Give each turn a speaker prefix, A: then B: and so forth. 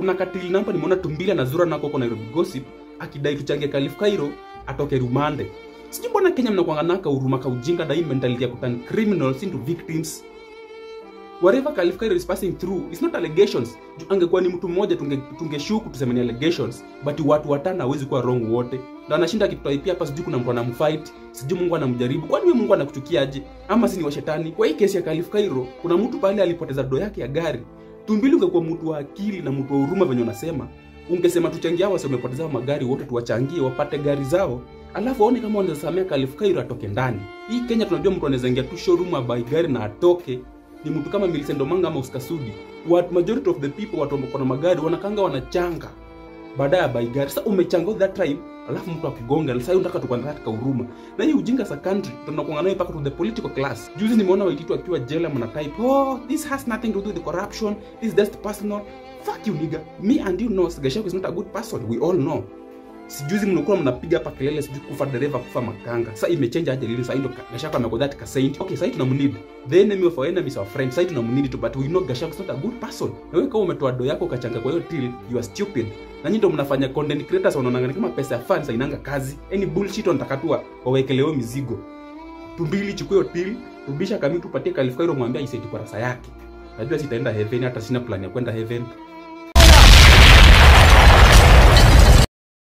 A: Kuna katili namba nimeona Tumbili na Zura nako kwa Nairobi Gossip akidai tuchange Khalif Kairo atoke rumande. Sijui mbona Kenya mnakuanga naka huruma ka ujinga na hii mentality ya kuturn criminals into victims. Whatever Khalif Kairo is passing through is not allegations. Angekuwa ni mtu mmoja tungeshuku tuseme ni allegations, but watu watano hawezi kuwa wrong wote. Ndio anashinda akitutaipia hapa, sijui kuna mtu anamfight, sijui Mungu anamjaribu. Kwani wewe Mungu anakuchukiaje? Ama si ni wa shetani? Kwa hii kesi ya Khalif Kairo kuna mtu pale alipoteza do yake ya gari. Tumbili, ungekuwa mtu wa akili na mtu wa huruma venye unasema, ungesema tuchangie hao wamepoteza magari wote, tuwachangie wapate gari zao, alafu waone kama wanaweza samea Khalif Kairo atoke ndani. Hii Kenya tunajua mtu anaweza ingia tu showroom abai gari na atoke. Ni mtu kama Millicent Omanga ama Oscar Sudi. What majority of the people watu wako na magari wanakanga wanachanga baadaye abai gari. Sasa umechanga all that time alafu mtu akugonga. Sasa unataka tukuanza katika huruma. Na hii ujinga sa country tunakuanga nayo mpaka to the political class. Juzi nimeona Waititu akiwa jela mna type, "Oh, this has nothing to do with the corruption. This is just personal." Fuck you nigga. Me and you know Gachagua is not a good person. We all know. Sijuzi mnakuwa mnapiga hapa kelele sijui kufa dereva kufa makanga. Sasa imechange aje lini? Sasa ndio Gachagua amekuwa that ka saint. Okay, sasa tunamneed. The enemy of our enemy is our friend. Sasa tunamneed tu, but we know Gachagua is not a good person. Na wewe kama umetoa do yako ukachanga kwa hiyo till, you are stupid. Na nyinyi ndio mnafanya content creators wanaonanga kama pesa ya fans hainanga kazi. Any bullshit wanataka tu wawekelewe mizigo. Tumbili, chukua hiyo till, rudisha kami tupatie Khalif Kairo, mwambie aiseti kwa rasa yake. Najua sitaenda heaven, hata sina plan ya kwenda heaven.